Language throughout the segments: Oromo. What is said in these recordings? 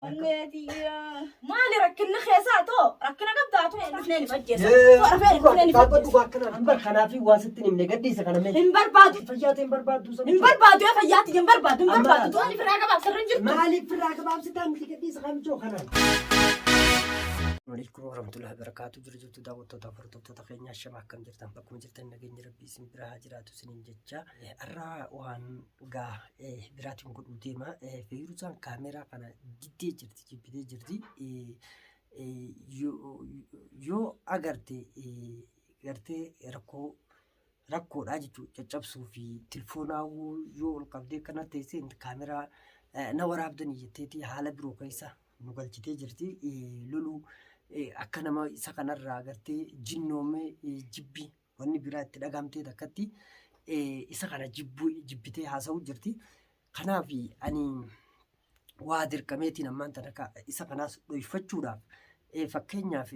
Onnee tiyya. Maali rakkinni keessaa too rakkina qabdaa too dhufnee ni fajjeessa. Yee, Too rafee dhufnee ni Dhaabbadhu fajjeessa. akkanaan hin bar kanaaf waa sitti hin himne gadhiisa kana mee. Hin barbaadu. Fayyaa ta'e hin barbaaddu Hin barbaadu yoo fayyaatti hin barbaadu hin Amma- barbaadu. Too ani firaa gabaaf sirri hin jirtu. Maaliif firraa gabaabsitaa miti gadhiisa kamichoo kanaan. Alaikum warahmatullahi wabarakatuh. Jiru jirtu daawwattoota fi hordoftoota keenya shama akkam jirtan bakkuma jirtan nageenyi rabbii isin bira haa jiraatu isiniin jecha. Har'a waan gaa biraatiin godhuu deema. Feeruzaan kaameraa kana diddee jirti jibbitee jirti. Yoo agarte gartee rakkoo rakkoodha jechuudha caccabsuu fi tilfoonaa yoo ol qabdee kana teessee kaameraa na waraabdanii jetteeti haala biroo keessa nu galchitee jirti. Loluu akka nama isa kanarraa gartee jinnoomee jibbi wanni biraa itti dhagahamtee takkatti isa kana jibbuu jibbitee haasa'uu jirti. Kanaaf ani waa dirqameetiin ammaan tana isa kanaas dhoyfachuudhaaf fakkeenyaaf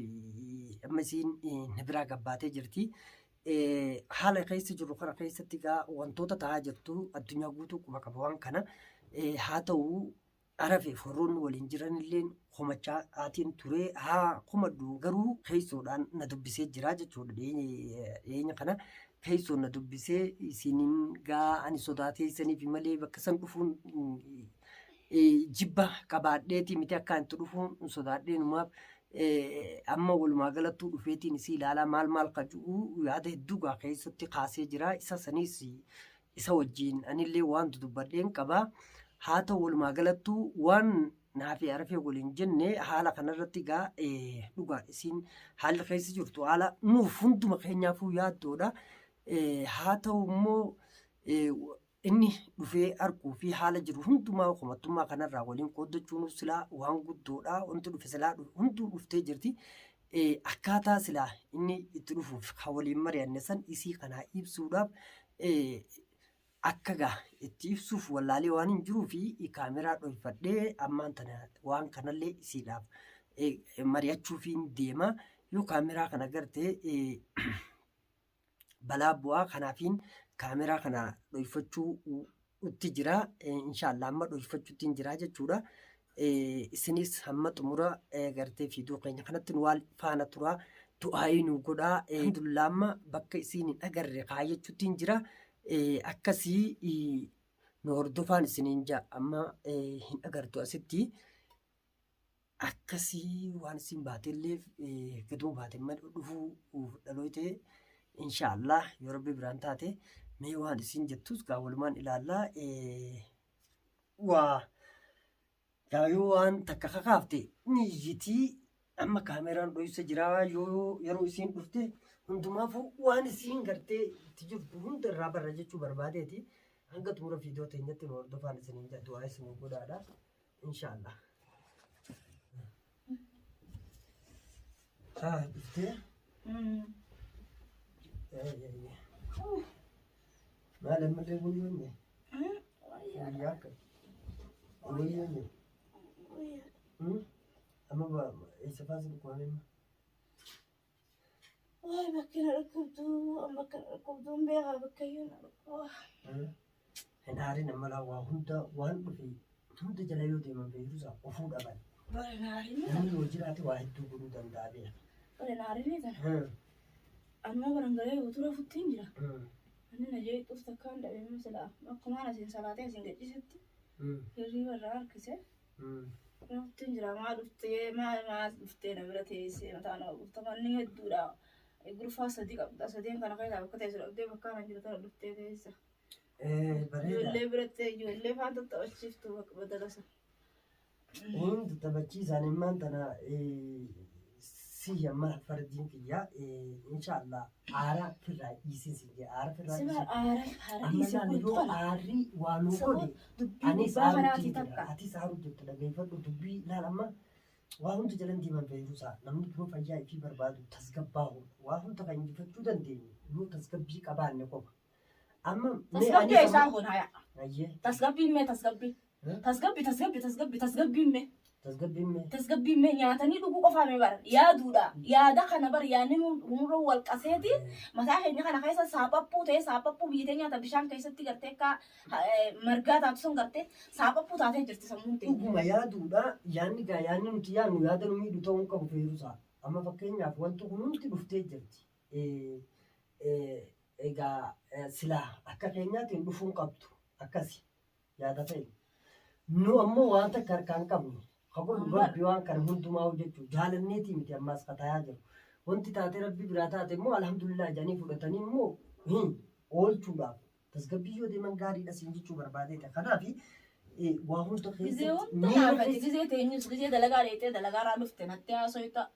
amma isiin na biraa gabbaatee jirti. Haala keessa jirru kana keessatti egaa wantoota ta'aa jirtu addunyaa guutuu quba qaba waan kana. Haa ta'u Arafe forroonni waliin jiranilleen komachaa aatiin ture haa komadhu garuu keessoodhaan na dubbisee jira jechuudha dhiyeenya kana keessoon na dubbisee isiniin gaa ani sodaatee isaniif malee bakka san dhufuun jibba qabaadheetii miti akka itti dhufuun sodaadhee numaaf amma walumaa galattuu dhufeetiin isii ilaalaa maal maal ka ju'u yaada hedduu gaa keessatti kaasee jira isa saniis isa wajjiin anillee waan dudubbadheen qaba. Haa ta'u walumaa galattuu waan naafi arafee waliin jenne haala kanarratti egaa dhugaa isiin haalli keessa jirtu haala nuuf hunduma keenyaafuu yaaddoodha. Haa ta'u immoo inni dhufee arguu fi haala jiru hundumaa komattummaa kanarraa waliin qooddachuun silaa waan guddoodha. Wanti dhufe silaa hunduu dhuftee jirti. Akkaataa silaa inni itti dhufuuf kan waliin mari'anne san isii kanaa ibsuudhaaf akka gaa itti ibsuuf wallaalee waan hin jiruu fi kaameraa dhoyfadhee ammaan tana waan kanallee isiidhaaf mari'achuufiin deema. Yoo kaameraa kana garte balaa bu'aa kanaafiin kaameraa kana dhoyfachuu utti jira. Inshaallah amma dhoyfachuutti hin jira jechuudha. Isinis hamma xumura gartee fiiduu keenya kanatti nu waal faana tura. Du'aayii nu godhaa. Alhamdulillah amma bakka isiin hin agarre kaayyachuutti hin jira. Akkasii nu hordofaan isiniin ja'a amma hin agartu asitti. Akkasii waan isiin baateellee gaduma baate dhufuu dhalooyte inshaallah yoo rabbi biraan taate mee waan isiin jettus gaa walumaan ilaallaa waa gaa yoo waan takka kakaafte ni iyyitii amma kaameraan dhoysa jiraa yoo yeroo isiin dhufte hundumaafuu waan isiin gartee itti jirtu hunda irraa barra jechuu barbaadeeti hanga xumura viidiyoo teenyatti nu hordofaan isiniin jedha du'aa isinuu godhaadha. Inshallah. Ah, dhuftee? Maal ammallee wayyoonne? Wayyaa akka? Wayyoonne? Amma eessa faasa dhukkubame amma? Waay bakki na dhukkubdu, bakka na dhukkubdu hin beekaa bakka iyyuu na dhukkuba. Hin aarin amma laa waa hunda waan dhufe hunda jala yoo deeman beektusa ofuu dhaban. Bara na aarinii Namni tana. yoo jiraate waa hedduu godhuu danda'a beeka. Bara na aarinii tana. Anuma barangalee guutuu rafutti hin jira. Ani na jeeqxuuf takkaan dhabe silaa akkumaan asiin salaatee asiin gadhiisetti hirriiba irraa harkise. Naftin jira maa dhuftee maa maa dhuftee na bira teessee mataa na gurgurta manni hedduudha. Gurfaa sadi qabda sadeen kana keessaa bakka teessu dhabdee bakka kana jiru tana dhuftee teessa. Bareeda. Ijoollee biratti ijoollee faan tattaphachiiftu bakka badalasa. Hin tattabachiisaan immaan tana si amma fardiin kiyya inshaallah aara firraa dhiisin sin jedha aara firraa Si dhiisin. bar aara aara Amma dhiise laala kun yoo tola. aarri waa nuu Saboo godhe dubbii anis gubbaa aaruu kanaatii jira takka. atis aaruu jirta dhageeffadhu dubbii laala amma waa hunda jalan deeman feeruusaa namni yoo fayyaa ifii barbaadu tasgabbaa'uudha waa hunda kan injifachuu dandeenyu yoo tasgabbii qabaanne qofa. Amma mee Tasgabbii anis isaan amma kun haya. ayyee Tasgabbiin mee tasgabbii. Eh? Tasgabbii tasgabbii tasgabbii tasgabbiin mee. Tasgabbiin mee? Tasgabbiin mee nyaatanii dhuguu qofaa mee bara yaaduudha. Yaada kana bara yaadni nurra wal qaseeti mataa keenya kana keessa saaphaphuu ta'ee saaphaphuu biyya teenya ta bishaan keessatti gartee akka margaa taatu sun gartee saaphaphuu taatee jirti sammuun teenya. Dhuguma yaaduudha. Yaanni gaa yaanni nuti yaannu yaada nu miidhu ta'uu hin qabu Feerusaa. Amma fakkeenyaaf wanti kun hundi dhuftee jirti. Egaa silaa akka keenyaatiin dhufuu hin qabdu. Akkasi. Yaada keenya. Nu ammoo waan takka harkaa hin qabnu. Ka godhu Rabbi waan kana hundumaa hojjechuu jaalanneetii miti ammaas ka tayaa jiru. Wanti taatee Rabbi biraa taate immoo alhamdulillah jedhanii fudhatanii immoo oolchuudhaaf tasgabbii yoo deeman gaariidha siin jechuu barbaadeeta. Kanaaf waa hunda Gizee keessatti hunda miira naafati keessa gizee teenyus gizee dalagaa dheexee dalagaarraa dhufte natti haasoyta.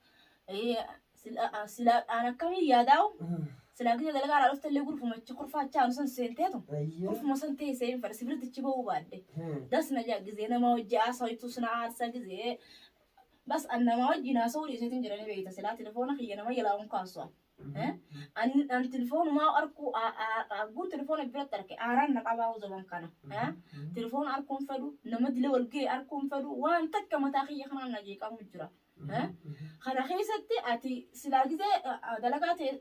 Silaa aan akkamiin yaadaa'u silaa gizee dalagaarraa dhufte illee gurfumachi kurfaachaa anu san seenteetu kurfuma san teessee hin fedha sibirtichi ba'uu baadhe. Das na jaa gizee nama hojii haasoytu sina aarsa gizee bas an nama wajjin haasa'uu dhiiseetiin jiranii beekta silaa telefoona kiyya nama jalaa hin kaasu an. An an tilfoonumaa arkuu arguun tilfoona biratti arke aaraan na qabaa zaman kana. Tilfoona arkuun fedhu nama dila wal ga'e arkuun fedhu waan takka mataa kiyya kanaan na jeeqamu jira. Kana keessatti ati silaa gizee dalagaa ta'e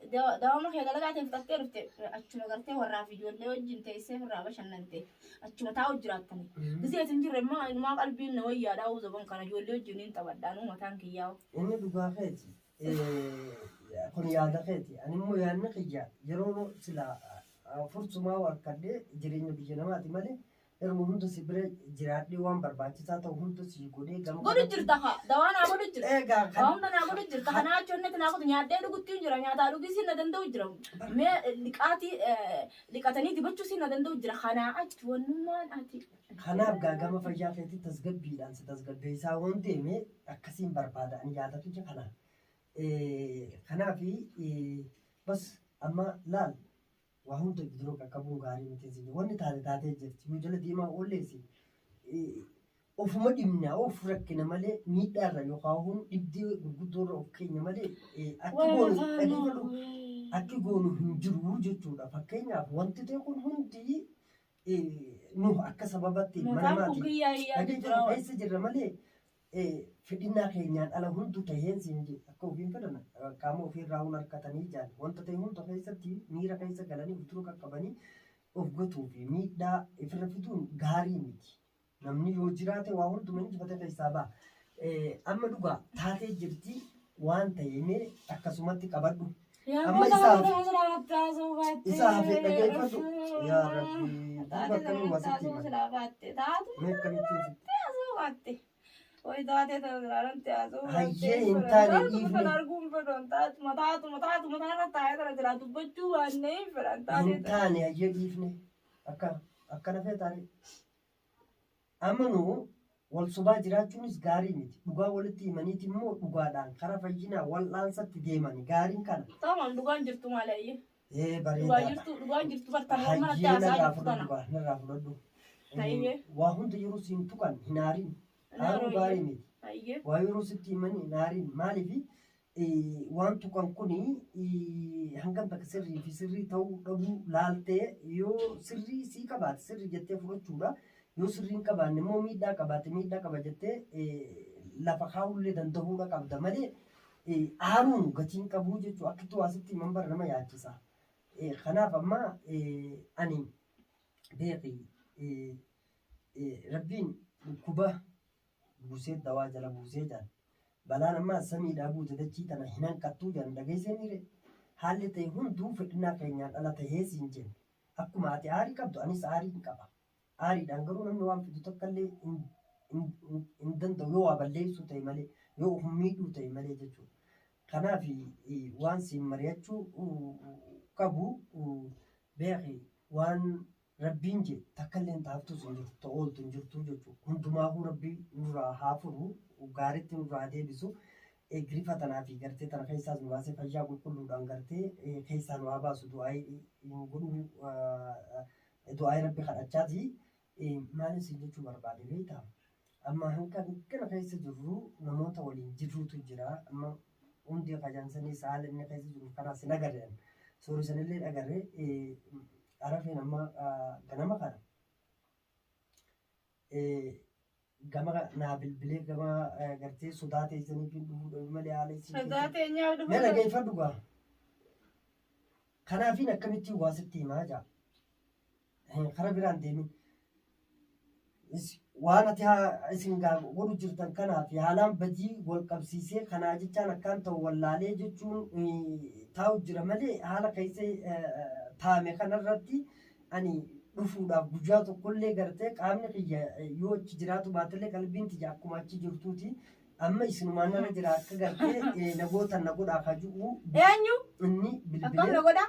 dawaama kee dalagaa ta'e fixattee dhufte achuma gartee warraa fi ijoollee wajjin teessee irraa bashannante achuma taa'u jiraattani. Gizee ati hin jirre immoo inumaa qalbiin na wayyaadhaa zaman kana ijoollee wajjin hin taphadhaanuu mataan kiyyaa'u. Inni dhugaa keeti. Kun yaada keeti. Ani immoo yaadni kiyya yeroo silaa fursumaa harkadhee jireenya biyya namaati malee yeroo hunda si bira jiraadhee waan barbaachisaa ta'u hunda si godhee gama Godhu jirta kaa dawaa naa godhu jirta. Egaa Waa hunda naa godhu jirta. Kanaa achi onneti naa godhu nyaadhee dhugutti hin jira. Nyaataa dhugii na danda'u jira. Mee liqaatii liqatanii dibachuu si na danda'u jira. Kanaa achi wannummaan ati. Kanaaf gaa gama fayyaa keetii tasgabbiidhaan si tasgabbeessaa waan deeme akkasiin barbaada ani yaada kiyya kana. Kanaaf bas amma laal waa hunda dura qaqqabuun gaarii miti siin wanni taate taatee jirti yoo jala deemaa oolleessi ofuma dhibna of rakkina malee miidhaarra yookaan hun dhibdee gurguddoorra of keenya malee akki goonu dhageeffadhu akki goonu hin jiru jechuudha. Fakkeenyaaf wanti ta'e kun hundi nu akka sababatti mana Mataan kun maatii kiyyaa iyyaa dhageeffadhu jira. keessa jirra malee fedhinnaa keenyaan ala hundu taheen siin jedhe akka ofiin fedhan qaama ofiirraa hun harkatanii jaan wanta ta'e hunda keessatti miira keessa galanii of dura qaqqabanii of gatuu fi miidhaa ifirra fiduun gaarii miti. Namni yoo jiraate waa hunduma injifate keessaa ba'a. Amma dhugaa taatee jirti waan ta'e mee akkasumatti qabadhu. Amma isa hafe dhageeffadhu. Yaa Rabbi duuba akkamiin waa sitti himan? Mee akkamittiin sitti Hayyee hin taane dhiifne. Hin taane hayyee dhiifne. Akka akkana feetaare. Amma nu wal sobaa jiraachuunis gaarii miti. Dhugaa walitti himaniiti immoo dhugaadhaan kara fayyinaa wal'aansatti deemani gaariin kana. Tamam dhugaan jirtu maali ayyee. Ee Dhugaa bareedaadha. jirtu dhugaan jirtu bartan waan manatti Hayyee haasaa narraa jirtu fudhadhu tana. gaa narraa fudhadhu. Hayyee. Waa hunda yeroo siin tuqan hin aarin. Aaruun gaarii miti. Hayyee. Waa yeroo sitti himanii hin aarin. Maaliif waan tuqan kuni hangam takka sirrii fi sirrii ta'uu dhabuu laaltee yoo sirrii sii qabaate sirrii jettee fudhachuudha. Yoo sirrii hin qabaanne immoo miidhaa qabaate miidhaa qaba jettee lafa kaa'ullee danda'uudha qabda malee aaruun gatiin qabuu jechuudha. Akka itti waa sitti himan bara nama yaachisa. Kanaaf amma ani beeki Rabbiin dhukkuba buusee dawaa jala buusee jaan. Balaan ammaa samiidhaa buute dachii tana hin hanqattuu jaan dhageessee miire. Haalli ta'e hunduu fedhinnaa keenyaan ala tahee siin jenne. Akkuma ati aarii qabdu anis aarii hin qaba. Aariidhaan garuu namni waan fidu takka illee hin danda'u yoo waa balleessuu ta'e malee yoo of miidhuu ta'e malee jechuudha. Kanaaf waan siin mari'achuu qabu beeki waan Rabbiin jedhe takka illee taaftus hin jirtu ta ooltu hin jirtu jechuudha. Hundumaafuu Rabbi nurraa haa furu gaariitti nurraa haa deebisu. Girifa tanaa fi gartee tana keessaas nu baasee fayyaa qulqulluudhaan gartee keessaa nu haa baasu du'aayii godhuu du'aayii Rabbi kadhachaati. Maalin siin jechuu barbaade beektaa? Amma hanga kana keessa jirru namoota waliin jirrutu jira. Amma hundi kajansaniis haala inni keessa jiru kanaas hin agarre. Suurri sanillee hin agarre. Arafeen amma ganama kana. Gama naa bilbilee gama gartee sodaa teessaniif hin dhufuu dhabe malee haala isin Sodaa teenyaaf dhufuu Mee dhabe. dhageeffadhu gaa. Kanaafiin akkamittiin waa sitti himaa jaa. Kara biraan deemin. Waan ati isin gaa godhu jirtan kanaa fi haalaan badii wal qabsiisee kanaa jechaan akkaan ta'u wallaalee jechuun taa'u jira malee haala keessa taa'ame kanarratti ani dhufuudhaaf guyyaa tokkollee gartee qaamni kiyya yoo achi jiraatu baatellee qalbiin tiyya akkuma achi jirtuuti. Amma isinumaan narra jira akka gartee na gootan na godhaa ka ji'u Eenyu? inni Akkam bilbilee na godhaa?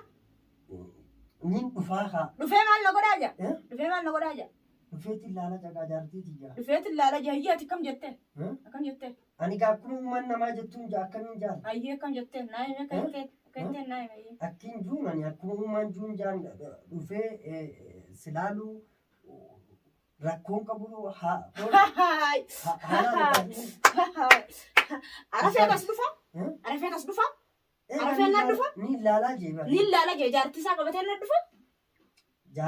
niin dhufaa kaa. Dhufee maal na godhaa jaa? Eh? Dhufee maal na godhaa jaa? Dhufeetiin laala cagaa jaartii tiyya. Dhufeetiin laala jaa hayyee ati akkam jettee? Eh? Akkam jettee? Ani gaa akkuma uumaan namaa jettuun jaa akkamiin jaal? Hayyee akkam jettee? Naa hime akka Eh? jettee? Akka jettee naa hime hayyee. Akkin juun ani akkuma uumaan juun jaan dhufee silaaluu rakkoon qabu Hahaay! haalaan Arafee kas dhufa? Arafee kas dhufa? Arafeen nan dhufa? Ni ilaalaa jee bara. Ni ilaala jee jaartii isaa qabatee nan dhufa?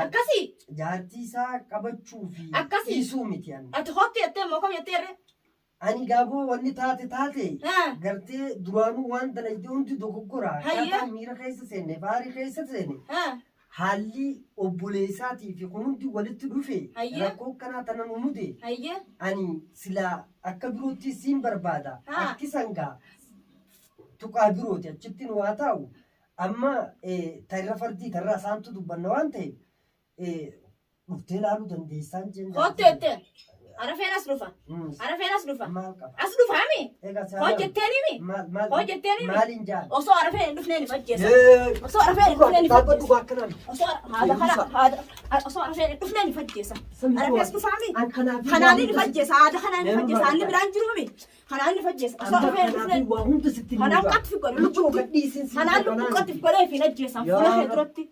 Akkasii? Jaartii isaa qabachuu fi Akkasii? dhiisuu miti ani. Ati hotti jettee moo kam jettee irree? Ani gaaboo wanni taate taate gartee duraanuu waan dalagde hundi dogoggora. Hayyee. Akkaataan miira keessa seenne baarii keessa seenne haalli obboleessaatii fi kun hundi walitti dhufe Hayyee. rakkoo akkanaa tana nu mude Hayyee. ani silaa akka birootti siin barbaada. Haa. Akki sangaa tuqaa birooti achitti nu haa taa'u. Amma tarra fardii tarra isaantu dubbanna waan ta'eef dhuftee ilaaluu dandeessaan jeen. Hotti jettee. Arafeen as dhufa. Arafeen as dhufa. Maal qaba? As dhufa mi? Egaa si Hojjettee ni mi? Maal maal Hojjettee ni mi? maaliin jaal? Osoo arafeen hin dhufnee ni fajjeessa. Osoo arafeen hin dhufnee ni Dhaabbadhu fajjeessa. akkanaan. Osoo haada kana haada osoo arafeen hin dhufnee ni fajjeessa. Arafee as dhufaa mi? An kanaaf Kanaan ni fajjeessa. Haada kanaan ni fajjeessa. Anni biraan jiru mi? Kanaan ni fajjeessa. Osoo arafeen hin dhufnee waa hunda sitti Kanaan qatti godhe Lubbuu lubbutti. gadhiisin si Kanaan lubbuu qatti godhee fi ajjeessa. Fuula kee duratti.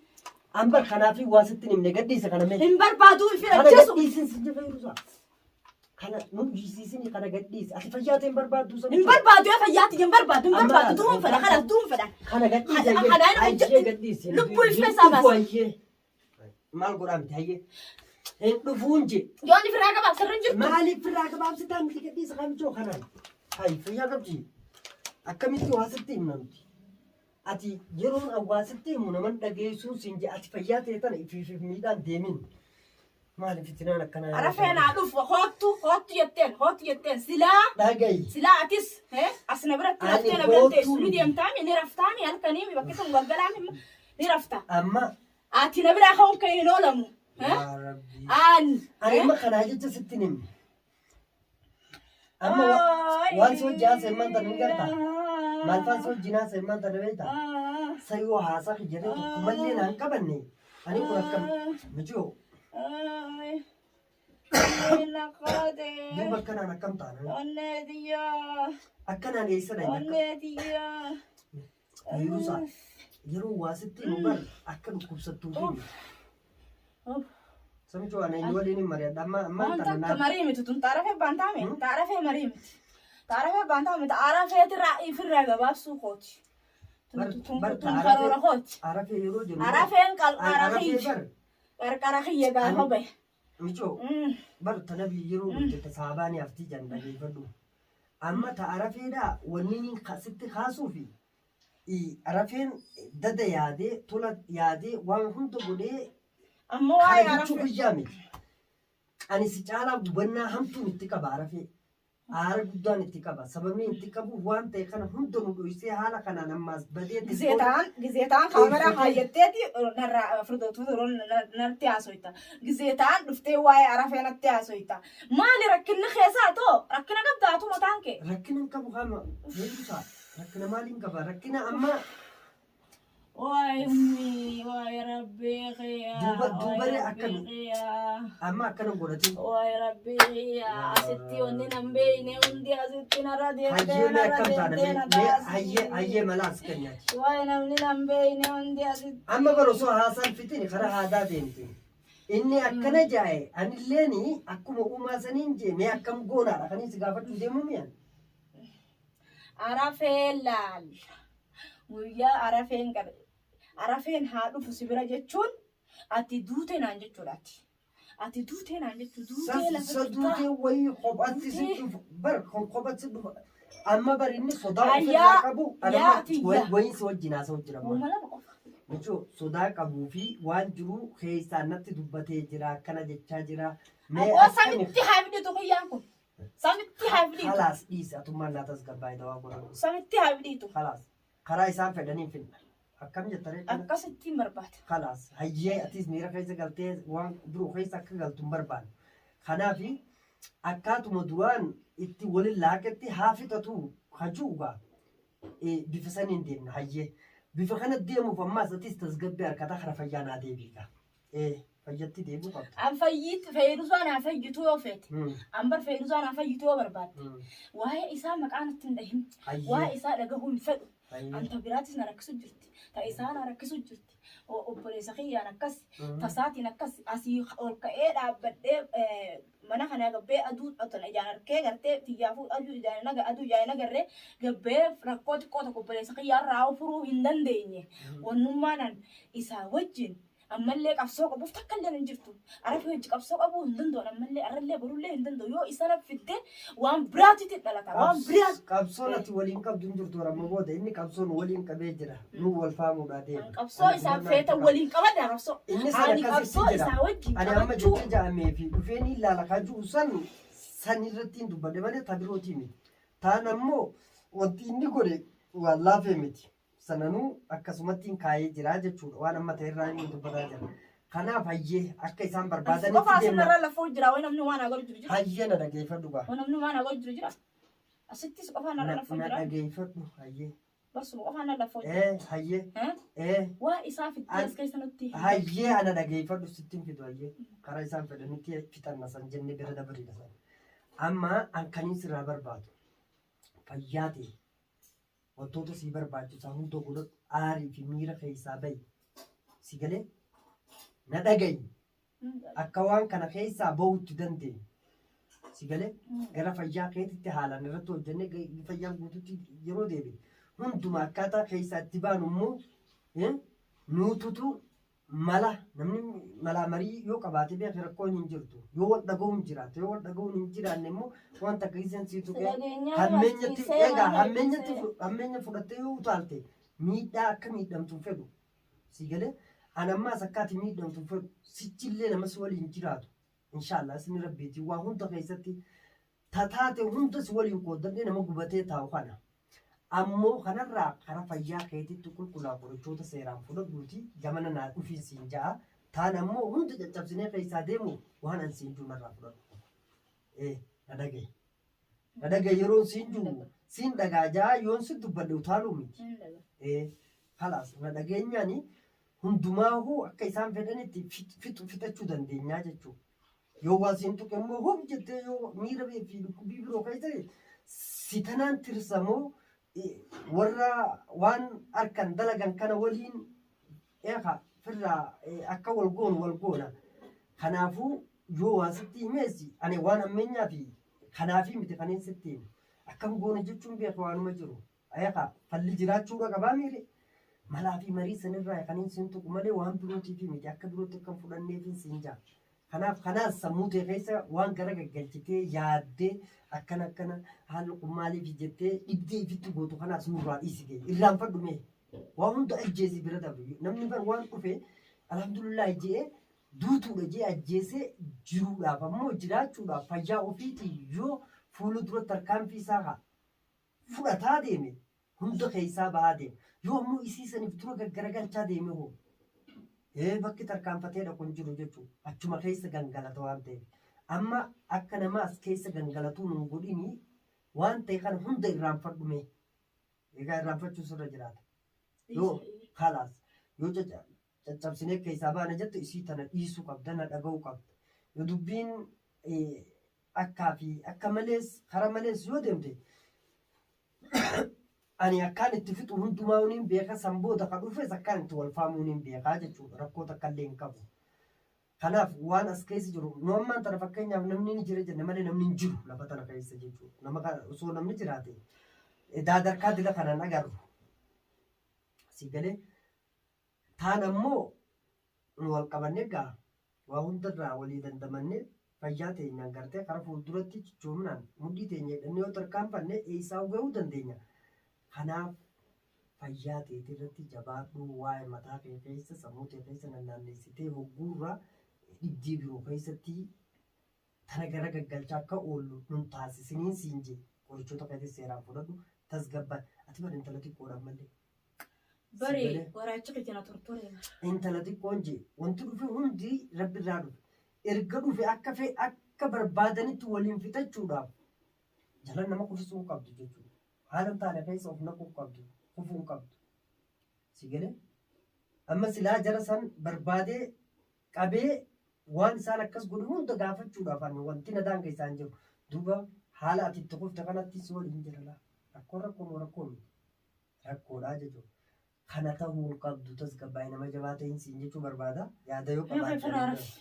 An bar kanaaf waa sitti himne gadhiisa kana mee. Hin barbaadu fi Kana ajjeesu. gadhiisin si jedha yeroo Kana nu dhiisisin kana gadhiisi. Ati fayyaa ta'e hin barbaaddu sana. Hin barbaadu yoo fayyaatti hin barbaadu hin Amma barbaadu du'uun fedha kanaaf du'uun fedha. Kana gadhiisi. Kana- kana inni Hayyee hojje- gadhiisi. lubbuu ishee isaa baasa. Hayyee. Maal godhaa miti hayyee. Hin dhufuun je. Yoo inni firraa qabaaf sirri hin jirtu. Maaliif firraa gabaabsitaa miti gadhiisa kamchoo kanaan. Hayi fayyaa qabdi. Akkamitti waa sitti himna nuti? Ati yeroon an waa sitti himu naman dhageessuun siin je ati fayyaa ta'e tana ifiif miidhaan deemin. Maaliif fitinaan akkanaa? Arafee naa dhufu hoottu hoottu jetteen hoottu jetteen silaa Dhagayi. silaa atis as na biratti Ani raftee na biratti hoottuu teessu ni miti. deemtaami ni raftaami halkaniimi bakki sun galgalaami ni rafta. Amma Ati na biraa ka'uun kan hin oolamu. yaa Rabbi. Aan. Ani amma kanaa jecha sitti hin himne. Amma waan si hojii haasa'e maal ta'e hin gartaa? Maal faan si wajjin haasa'e maal ta'e beektaa? Sa yoo haasaa kiyya ta'e tokkumallee naan qabanne ani kun akkam miti yoo duuba akkanaan akkam taana akkanaan eessa dhaqna Yeruusaa yeroo waa sitti himu bar akka dhukkubsattuu fi samichoo ana inni waliin hin mari'adha amma amma Waan tana takka naan marii miti tun xaarafee baantaame xaarafee marii miti xaarafee baantaame xaarafeetirraa ifirraa gabaabsuu kooti. Bar- bar Tun karoora kooti. Arafee yeroo jennu Arafeen qalqara arafee kiyya bar qarqara kiyya gaafa bahe. michoo bar tana biyyi yeroo hojjette saabaanii haftii jedhan dhageeffadhu. Amma ta arafeedhaa wanni inni sitti kaasuu fi arafeen dada yaadee tola yaadee waan hunda godhee Amma waa'ee kana jechuu arafee. guyyaa miti. Ani si caalaa gubannaa hamtuun itti qaba arafee. Aara guddaan itti qaba. Sababni itti qabuuf waan ta'e kana hunda nu dhoysee haala kanaan ammaas badee Gizee ta'an gizee ta'an kaameraa kaayatteeti narraa furdootu natti haasoyta. Gizee ta'an dhuftee waa'ee arafee natti haasoyta. Maali rakkinni keessaa too rakkina qabdaatu mataan kee. Rakkina hin qabu kama beekuusaa rakkina maaliin qaba rakkina amma Waay ummi waay rabbii kiyyaa. Duubaree akkami? Amma akkana godhatin. Waay rabbii kiyyaa asitti wanni nan beeyne hundi asitti narra deemtee Hayyee mee narra akkam taana deemtee mee na mee hayyee taasii. hayyee mala as kennaati. Waay namni nan beeyne hundi asitti. Amma bara osoo haasaan fixin karaa haadaa deemte. Inni akkana jaa'e anilleeni akkuma uumaa saniin jee mee akkam goonaadha kan si gaafachuu deemuu mi'an. Arafee laal. Guyyaa arafeen qabe. Arafeen haa dhufu si bira jechuun ati duute naan jechuudha ati. Ati duutee naan jettu duutee lafa Sa jirtaa. duutee wayii kophatti si Duutee. dhufu bar kophatti si dhufu amma bar inni sodaa Ayyaa, ofirraa qabu yaa anamma tiyya. wayiin si wajjin haasa'u jira amma. Uuma lama qofa. Jechuun sodaa qabuu fi waan jiru keessaan natti dubbatee jira akkana jechaa jira. Mee Aboo akkami samitti haa fidhitu guyyaan kun. Samitti haa fidhitu. Khalaas dhiisi atummaan naa tasgabbaa'e dawaa godhadhu. Samitti haa fidhitu. Khalaas karaa isaan fedhaniin finna. Akkam jetta ree kana? Akkasittiin barbaada. Khalaas hayyee atis miira keessa galtee waan biroo keessa akka galtu hin barbaannu. Kanaaf akkaatuma duraan itti walin laaqetti haa fixatu hajuugaa bifa saniin deemna hayyee. Bifa kana deemuuf ammaas atis tasgabbii harkataa kara fayyaa naa deebiigaa. Ee fayyatti deebi'uu qabda. An fayyiitti fayyidusaan haa fayyitu yoo feete. An bar fayyidusaan haa fayyitu yoo barbaadde. Waa'ee isaa maqaa natti hin dhahin. Waa'ee isaa dhagahuu hin fedhu. An ta biraatis na rakkisu jirti. Ta isaa na rakkisu jirti. Obboleessa kiyyaan akkas. Tasaatiin akkas. Asii ol ka'ee dhaabbadhee mana kana gabbee aduu otona ijaan arkee gartee tiyyaafuu aduu ijaan naga aduu ijaan hin agarree gabbee rakkoo xiqqoo tokko obboleessa kiyyaa irraa furuu hin dandeenye. Wannummaan an isaa wajjin ammallee qabsoo qabuuf takka illee hin jirtu. Arafii hojii qabsoo qabuu hin danda'u ammallee arrallee borullee hin danda'u yoo isa na fidde waan biraatitti dhalata waan biraat. Qabsoon ati waliin qabdu hin jirtu amma booda inni qabsoon waliin qabee jira. Nu wal faamuudhaa deema. Qabsoo isaa feeta waliin qabadha qabsoo. Inni san Ani akkasitti qabsoo jira. isaa wajjin Ani amma qabachuu jecha ja'amee fi dhufee ni ilaala kan jiru san san irratti hin dubbadhe malee ta birootii miti. Taan ammoo wanti inni godhe waan laafee miti. Sananuu akkasumattiin kaayee jira jechuudha. Waan amma ta'e irraa inni dubbataa jira. Kanaaf hayyee akka isaan Qofa barbaadanitti asirra deemna. irra lafoo jira wayi namni waan agaruu jiru jira. Hayyee na dhageeffadhu gaa. Wayi namni waan agaruu jiru jira. Asittis qofaan irra Na lafoo na jira. dhageeffadhu hayyee. Barsuma qofaan irra lafoo jira. Ee hayyee. Eh? Ee Waa isaa fiddee as keessa nutti hin hayyee ana dhageeffadhu sitti hin fidu hayyee. Karaa isaan fedhanitti fixanna san jennee bira dabarina san. Amma an kaniin sirraa barbaadu fayyaa ta'e Wantoota sii barbaachisaa hunda godhadhu aarii fi miira keessaa bahi. Si galee? Na dhaga'i. Akka waan kana keessaa bahuutti dandeenyu. Si galee? Gara fayyaa keetitti haalaan irratti hojjennee fayyaan guututti yeroo deebine. Hunduma akkaataa keessaa itti baanu immoo nuututu Mala, namni malaa marii yoo qabaate beeki rakkoon hin jirtu. Yoo wal dhaga'uun jiraate, yoo wal dhaga'uun hin jiraanne immoo waan takka isaan sii tuqee Dhageenyaa hammeenyatti barsiisee egaa waan hammeenyatti barsiisee. hammeenya fudhattee yoo utaalte miidhaa akka miidhamtu hin fedhu. Si galee an ammaas akka ati miidhamtu hin fedhu. Sichillee nama si waliin jiraatu. Inshaallah isni rabbiitiin waa hunda keessatti tataate hunda si waliin qooddadhee nama gubatee taa'u kana. Ammoo kanarraa kara fayyaa keetitti qulqullaa qorichoota seeraan fudhadhuuti gamana naa dhufiin siin ja'a. Taan ammoo hunda caccabsinee keessaa deemu waan an siin jiru narraa fudhadhu qofa. Ee na dhaga'i. Na dhaga'i yeroon siin jiru siin dhagaa ja'a yoon si dubbadhe utaaluu miti. Ee kalaas na dhageenyaani hundumaahuu akka isaan fedhanitti fixachuu dandeenyaa jechuudha. Yoo waa siin tuqe immoo hub jettee yoo miira fi dhukkubbii biroo keessa si tanaan tirsa moo warra waan harkan dalagan kana waliin eeka firraa akka wal goonu wal goona. Kanaafuu yoo waa sitti himees ani waan ammeenyaa fi kanaafii miti kanneen sitti himu. Akkam goona jechuun beeka waanuma jiru. Eeka falli jiraachuudha qabaa miire. Malaa fi marii sanirraa kanneen siin tuqu malee waan birootiif miti akka birootti akka hin fudhanneefin siin jaa. Kanaaf kanaas sammuu tee keessa waan gara gaggalchitee yaaddee akkana akkana haalli kun maaliif jettee dhibdee ifitti gootu kanaas nurraa dhiisi gee irraanfadhu mee waa hunda ajjeesi bira dabru namni bar waan dhufe alhamdulillah je'ee duutuudha jee ajjeesee jiruudhaaf ammoo jiraachuudhaaf fayyaa ofiitii yoo fuula dura tarkaanfii isaa haa fudhataa deeme hunda keessaa bahaa deema. Yoo ammoo isii saniif dura gaggaragalchaa deeme hoo? Ee bakki tarkaanfatee dhaqu hin jiru jechuudha. Achuma keessa gangalata waan ta'eef. Amma akka nama as keessa gangalatuu nun godhini waan ta'e kana hunda irraanfadhu mee. Egaa irraanfachuu sirra jiraata. Yoo kalaas yoo caccabsinee keessaa baana jettu isii tana dhiisuu qabda na dhaga'uu qabda. Yoo dubbiin akkaa fi akka malees kara malees yoo deemte ani akkaan itti fixu hundumaa niin beeka san booda ka dhufes akkaan itti wal faamuu niin beekaa jechuudha rakkoo takka illee hin qabu. Kanaaf waan as keessa jiru nu ammaan tana fakkeenyaaf namni ni jira jenna malee namni hin jiru lafa tana keessa jechuudha. Nama kana osoo namni jiraate daadarkaa dila kanaan agarru. Si galee taan ammoo nu wal qabannee gaa Waa hundarraa walii dandamannee fayyaa teenyaan gartee kara fuulduratti cichoominaan mudhii teenya hidhannee yoo tarkaanfanne eessaa gahuu dandeenya. Kanaaf fayyaa teetii irratti jabaadhuu waa'ee mataa kee keessa sammuu tee keessa nannaanneessitee hogguurraa dhibdii biroo keessatti tana gara gaggalchaa akka oollu nun taasisiniin siin jee qorichoota keetis seeraan fudhadhu tasgabbaan ati bar intala xiqqoodha ammallee. Bari Sagalee. waraachi kiyya na tortoree bara. Intala xiqqoon jee wanti dhufe hundi rabbi irraa dhufe. Erga dhufe akka fe akka barbaadanitti waliin fixachuudhaaf jala nama kufisuu hin qabdu jechuudha. Haala hin taane keessa of naquu hin qabdu, kufuu hin qabdu. Si galee? Amma silaa jara san barbaadee qabee waan isaan akkas godhu hunda gaafachuudhaaf ani wanti na daangessaa hin jiru. Duuba haala ati itti kufte kanatti si waliin jira laa. Rakkoon rakkoo moo rakkoo miti? Rakkoodhaa jechuudha. Kana ta'uu hin qabdu tasgabbaa'ee nama jabaa ta'in siin jechuu barbaada. Yaada yoo Yoo qabaatte firraa ani rafi.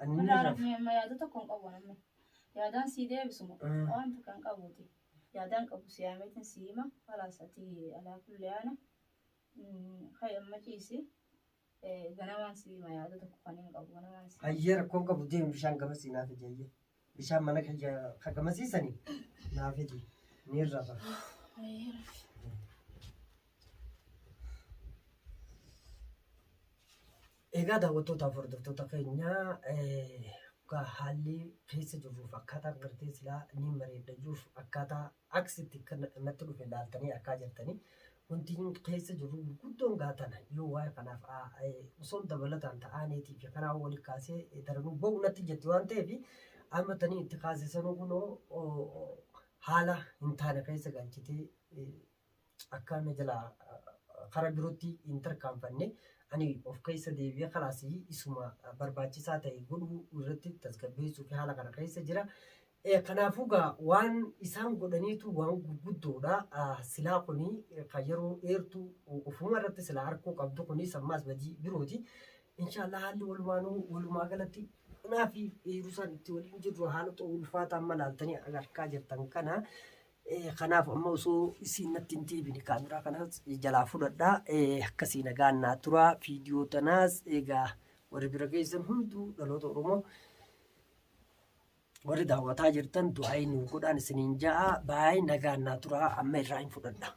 ani ni Firraa rafa. rafi amma yaada tokko hin qabu namni. Yaadaan sii deebisuma waan takka hin qabuuti. Yaadaan qabu si yaameetiin si hima. Kalaas ati alaa kulli haala hayi amma ciisi. Ganamaan si hima yaada tokko kan hin qabu ganamaan si hima. Hayyee rakkoon qabu deemi bishaan gamasii naa fidi hayyee. Bishaan mana kiyya ka gamasiisanii naa fidi ni rafa. Hayyee rafi. Egaa daawwattootaaf hordoftoota keenya haalli keessa jirruuf akkaataan gartee silaa ni bareedda jiruuf akkaataa aksitti kan natti dhufe laaltanii arkaa jirtanii wanti keessa jirru gurguddoon gaatana yoo waa'ee kanaaf osoo dabalataan ta'aaneetii fi kanaa wali kaasee daranuu ba'u natti jetti waan ta'eef amma tanii itti kaase sanuu kunoo haala hin taane keessa galchitee akka na jalaa kara birootti hin tarkaanfanne ani of keessa deebi'ee kalaas isuma barbaachisaa ta'e godhuu irratti tasgabbeessuu fi haala kana keessa jira. Kanaafuu gaa waan isaan godhaniitu waan gurguddoodha. Silaa kuni kan yeroo dheertuu ofuma irratti silaa harkuu qabdu kunis ammaas badii birooti. Inshaallah haalli walumaanuu walumaa galatti naa fi Yerusaan itti waliin jirru haala ulfaataa amma laaltanii argaa jirtan kana. Kanaaf amma osoo isiin natti hin deebine kaameraa kanas jalaa fudhadha. Akkasii nagaan naa tura. Viidiyoo tanaas egaa warri bira geessan hunduu dhaloota Oromoo warri daawwataa jirtan du'aayii nuu godhaan isiniin ja'a. Baay'ee nagaan naa tura. Amma irraa hin fudhadha.